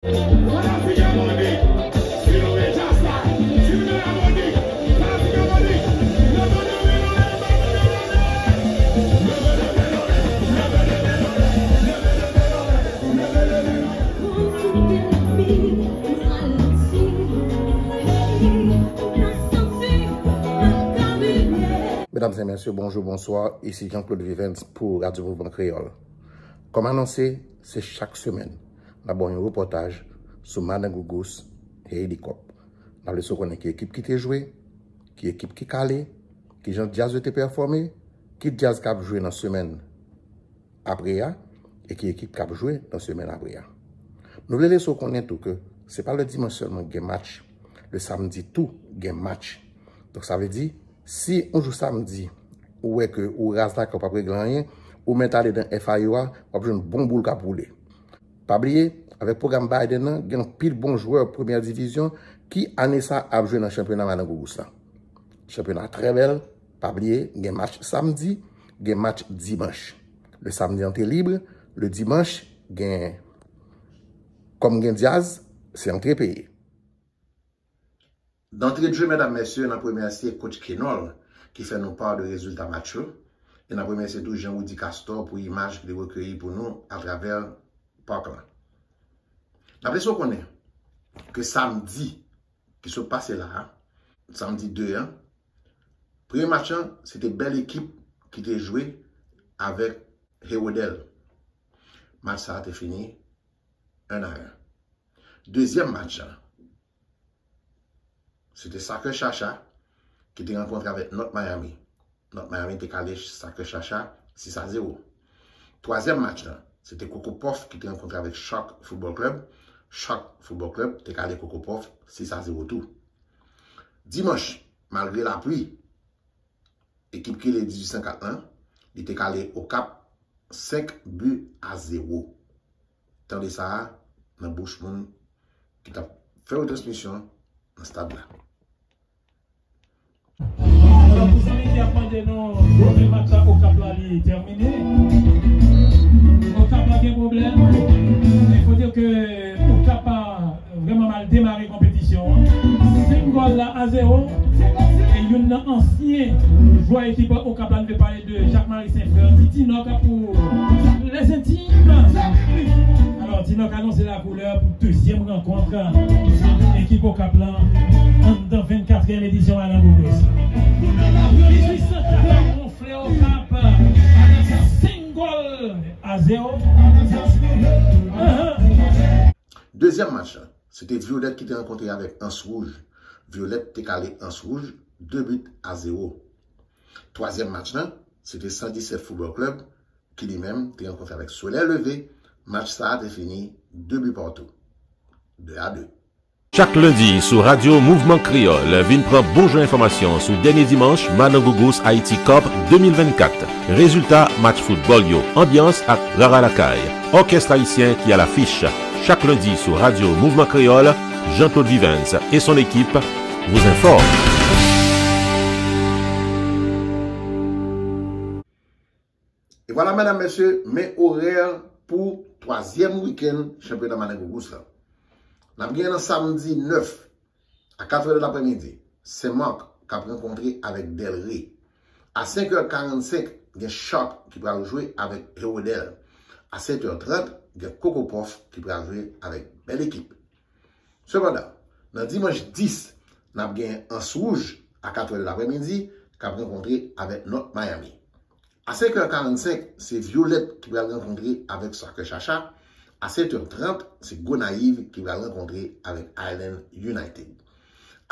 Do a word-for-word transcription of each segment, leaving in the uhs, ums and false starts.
Medam e mesye, bonjou, bonswa. Isi Jean-Claude Vivens pou Radyo Mouvman Kreyòl. Kòm anonse, se chak semèn n ap ba w yon repòtaj sou Madangougous Haiti Cup. N ap lese w konnen ki ekip ki te jwe, ki ekip ki kale, kijan djaz yo te pèfòme, ki djaz k ap jwe nan semèn apre a, e ki ekip k ap jwe nan semèn apre a. Nou vle lese w konnen tou ke se pa le dimanch sèlman gen match, le samdi tou gen match. Donk sa vle di, si yon jou samdi, ou wè ke ou raz lakay, ou p ap regle anyen, ou mèt ale nan F I O a, w ap jwenn bon boul k ap woule. Pa bliye, avèk pwogram Biden nan, gen anpil bon jwè premyè divizyon ki ane sa ap jwe nan chanpyona Madangougous la. Chanpyona trè bèl, pa bliye, gen match samdi, gen match dimanch. Le samdi an te lib, le dimanch gen, kòm gen djaz, se antre peye. D'antre de jeu, medam, mesye, n ap remèsye coach Kenol ki fè nou pa de rezilta match yo. E n ap remèsye tou Jean Roudy Castor pou imaj ki te rekeyi pou nou atravè pak lan. N ap lese w konnen ke samdi ki sot pase la a, samdi de an, premye match lan, se te Bèl Ekip ki te jwe avèk Hérodel. Match sa a te fini un à un. Dezyèm match lan, se te Sacré Chacha ki te rankontre avèk North Miami. North Miami te kale Sacré Chacha sis a zewo. Twazyèm match lan, se te Coco Puff ki te rankontre avèk Shark Football Club. Shark Football Club te kale Coco Puff sis a zewo tou. Dimanch, malgre lapli, ekip ki rele dizuit san kat lan, li te kale Okap senk bi a zewo. Tande sa a nan bouch moun ki t ap fè retransmisyon nan stad la. Alò, pou zanmi ki ap mande nou, premye match la Okap la, li tèmine. Okap la gen pwoblèm. Men fò di ke Okap la vrèman mal demare konpetisyon an. Senk gòl la a zewo. E youn nan ansyen jwè ekip Okap la, nou vle pale de Jacques Marie Saint-Frère, Ti Tinòk pou les intimes. Alò, Tinòk anonse la koulè pou dezyèm rankont ekip Okap lan anndan vennkatriyèm edisyon Madangougous. Dizuit san kat lan wonfle Okap avèk senk gòl a zewo. Ahan. Dezyèm match lan, se te Violette ki te rankontre avèk Anse Rouge. Violette te kale Anse Rouge de bi a zewo. Twazyèm match lan, se te san disèt Football Club ki li menm te rankontre avèk Soleil Levé. Match sa a te fini de bi partou, de a de. Chak lendi sou Radyo Mouvman Kreyòl, vin pran bon jan enfòmasyon sou dènye dimanch Madangougous Haiti Cup de mil vennkat. Rezilta match foutbòl yo, anbyans ak rara lakay. Òkès ayisyen ki alafich. Chak lendi sou Radyo Mouvman Kreyòl, Jean-Claude Vivens et son équipe vous informent. E vwala, medam, mesye, men orè pou twazyèm wikenn chanpyona Madangougous la. N ap gen nan samdi nèf a katrè de laprèmidi, Sen Mak k ap rankontre avèk Dèlre. A senk è karannsenk, gen Shark ki pral jwe avèk Hérodel. A sèt è trant, gen Coco Puff ki pral jwe avèk Bèl Ekip. Sepandan, nan dimanch dis, n ap gen Anse Rouge a katrè de laprèmidi k ap rankontre avèk North Miami. A senk è karannsenk, se Violette ki pral rankontre avèk Sacré Chacha. A sèt è trant, se Gonayiv ki pral rankontre avèk Island United.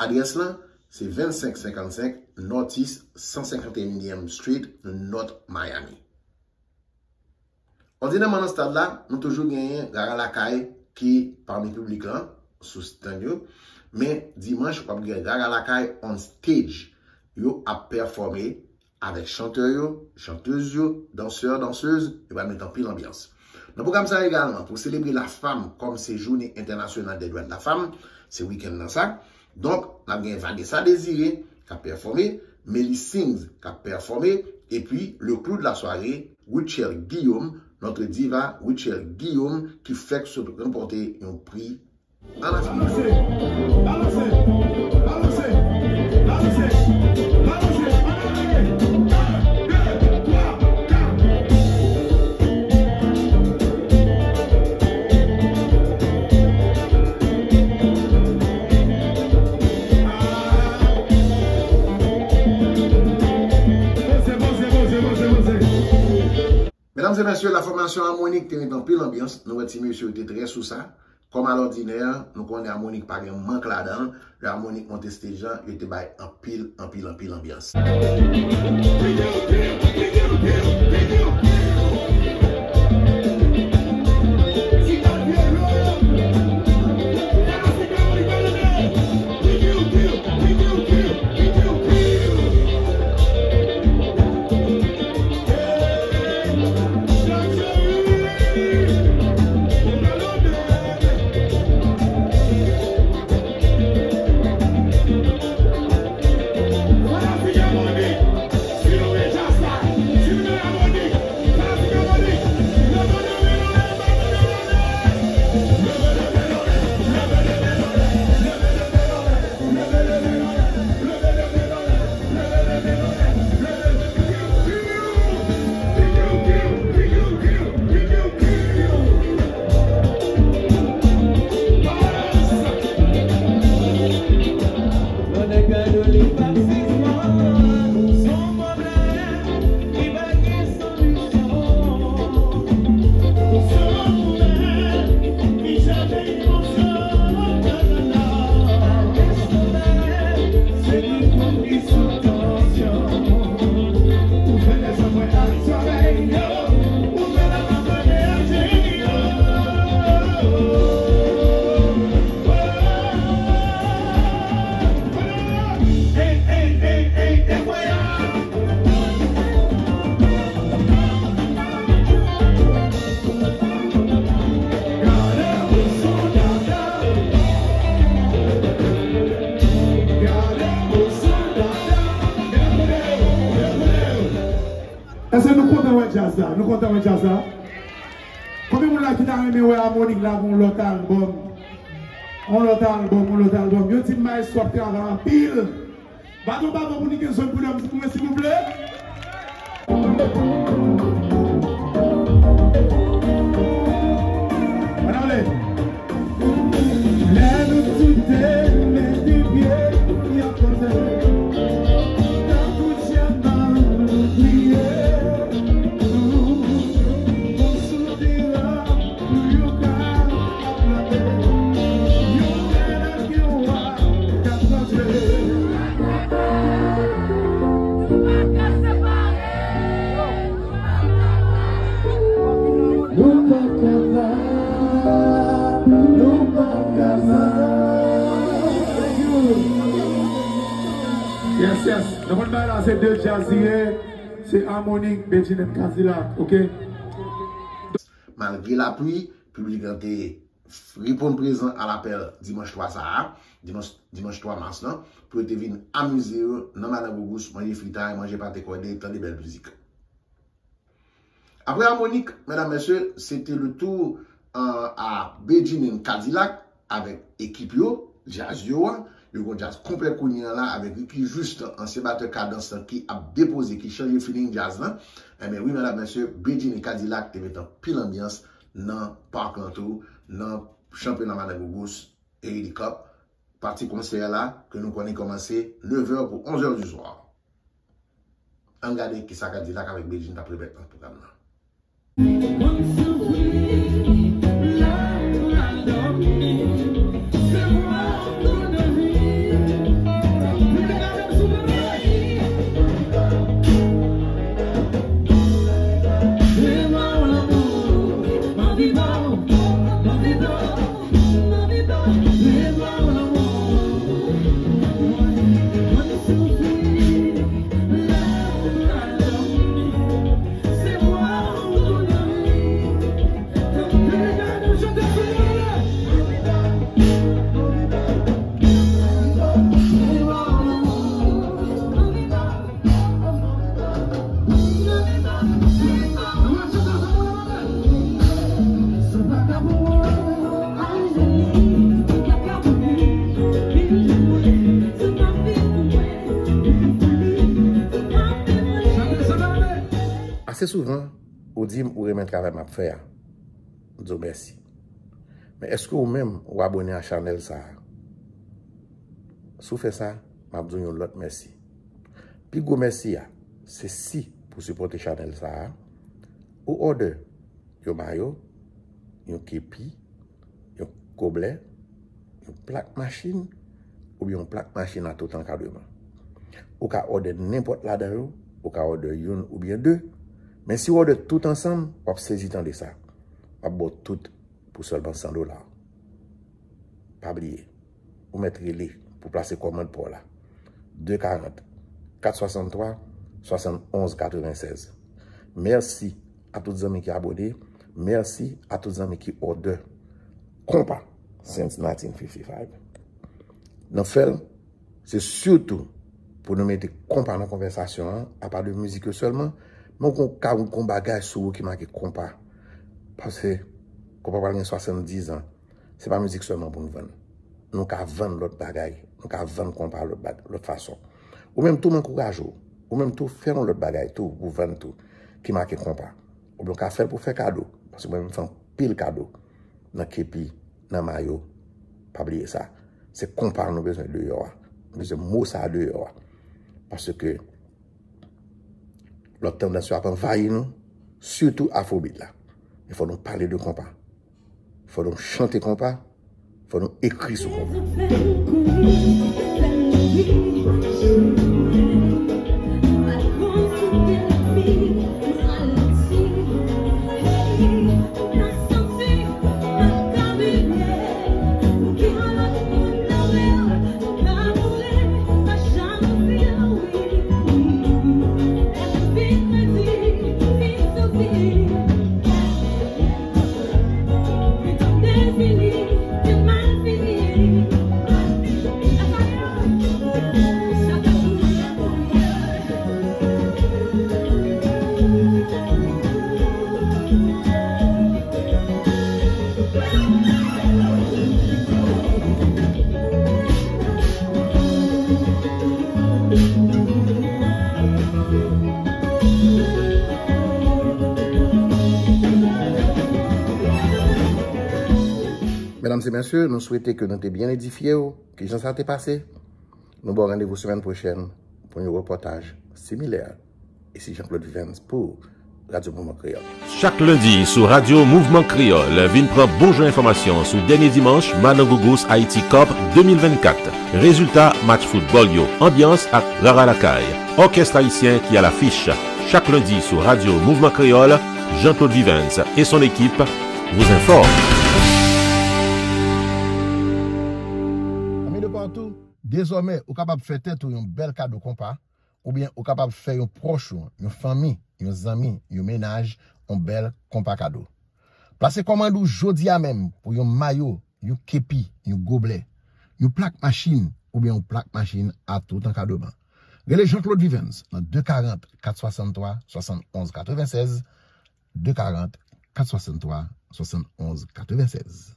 Adrès lan, se vennsenk senkannsenk Northeast san senkanteyinyèm Street, North Miami. Òdinèman nan stad la, nou toujou genyen rara lakay ki pami piblik lan sou stand yo. Men dimanch, w ap gen rara lakay on stage. Yo ap pèfòme avèk chantè yo, chantèz yo, dansè, dansez, yo pral met anpil anbyans. Nan pwogram sa egalman, pou selebre la femme, kòm se jounen entènasyonal dè dwa de la femme, se wikenn nan sa. Donk, n ap gen Vanessa Désiré k ap pèfòme, Melly Sings k ap pèfòme, epi le clou de la soirée, Rutshelle Guillaume, notre diva Rutshelle Guillaume, ki fèk sot ranpòte yon pri an Afrik. Balanse, balanse, balanse, balanse, balanse, ann ale, de, de, twa, kat. Poze, poze, poze, poze, poze. Medam e mesye, la fòmasyon Harmonik te met anpil anbyans. Nou wè ti mesye yo te trè sou sa. Kòm alòdinè, nou konnen Harmonik pa gen mank ladan l. Lè Harmonik monte stage lan, yo te bay anpil, anpil, anpil anbyans. Èske nou kontan wè djaz la? Nou kontan wè djaz la? Konbyen moun la ki ta renmen wè Harmonik la gen yon lòt albòm? Yon lòt albòm, yon lòt albòm. Yo di m Maestro ap travay anpil. Baton pa bon pou ni gen zòn pou dòmi pou mwen, silvouplè. Ann ale. Lè nou tout te mete pye yon kote, tankou dyaman nou bliye nou, nou soupire. Yes, yes. Nou konn bagay la, se de djaz li ye. Se Harmonik, Bedjine and Kadilak, ok? Malgre lapli, piblik lan te reponn prezan a lapèl dimanch twa sa a, dimanch, dimanch twa mas lan, pou yo te vin amize yo nan Madan Gougous, manje fritay, manje pate kòde, tande bèl mizik. Apre Harmonik, medam, mesye, se te le tou, euh, a Bedjine and Kadilak avèk ekip yo, djaz yo a. Yo gon djaz konplè kounye a la avèk Ricky Juste, ansyen batè Kadans lan, ki ap depoze, ki chanje feeling djaz lan. Enben wi, medam, mesye, Bedjine and Kadilak te met anpil anbyans nan pak lan tou, nan chanpyona Madan Gougous, Haiti Cup. Pati konsè a la, ke nou konnen kòmanse nèf è pou onz è di swa. Ann gade kisa Kadilak avèk Bedjine t ap remèt nan pwogram nan. Souvan, ou di m ou renmen travay m ap fè a. M di w mèsi. Men èske ou menm ou abòne a chanèl sa a? Si w fè sa, m ap di w yon lòt mèsi. Pi gwo mèsi a, se si pou sipòte chanèl sa a, ou òdè yon mayo, yon kepi, yon goblè, yon plak machin, oubyen yon plak machin a tout ankadreman. Ou ka òdè nenpòt ladan yo, ou ka òdè youn oubyen de, men si w òdè tout ansanm, w ap sezi tande sa. W ap ba w tout pou sèlman san dola. Pa bliye, ou mèt rele pou plase kòmand pa w la. De karant, kat swasanntwa, swasann onz katrevennsèz. Mèsi a tout zanmi ki abòne. Mèsi a tout zanmi ki òdè konpa Since nineteen fifty-five. Nan fè l, se sitou pou nou mete konpa nan konvèsasyon an, apa de mizik yo sèlman, men ou ka wè yon bagay sou ou ki make konpa. Paske konpa pral gen swasanndis an. Se pa mizik sèlman pou nou vann. Nou ka vann lòt bagay. Nou ka vann konpa lòt bag-, lòt fason. Ou menm tou, m ankouraje w. Ou menm tou, fè yon lòt bagay tou, pou vann tou, ki make konpa. Oubyen ou ka fè l pou fè kado. Paske mwen menm fè anpil kado. Nan kepi, nan mayo. Pa bliye sa. Se konpa nou bezwen deyò a. Nou bezwen mo sa a deyò a. Paske lòt tandans yo ap anvayi nou, sitou afrobeat la. Men fò nou pale de konpa. Fò nou chante konpa. Fò nou ekri sou konpa. Medam e mesye, nou swete ke nou te byen edifye w. Kijan sa te pase? Nou ba w randevou semèn pwochèn pou yon repòtaj similè. Isi Jean-Claude Vivens pou Radyo Mouvman Kreyòl. Chak lendi sou Radyo Mouvman Kreyòl, vin pran bon jan enfòmasyon sou dènye dimanch Madangougous Haiti Cup de mil vennkat. Rezilta match foutbòl yo, anbyans ak rara lakay. Òkès ayisyen ki alafich. Chak lendi sou Radyo Mouvman Kreyòl, Jean-Claude Vivens et son équipe vous informent. Ami de partout, dezòmè, ou kapab fè tèt ou yon bèl kado konpa, oubyen ou kapab fè yon pwòch ou, yon fanmi, yon zanmi, yon mennaj, yon bèl konpa kado. Plase kòmand ou jodi a menm pou yon mayo, yon kepi, yon goblè, yon plak machin, oubyen yon plak machin a tout ankadreman. Rele Jean-Claude Vivens nan de karant, kat swasanntwa, swasann onz katrevennsèz, de karant, kat swasanntwa, swasann onz katrevennsèz.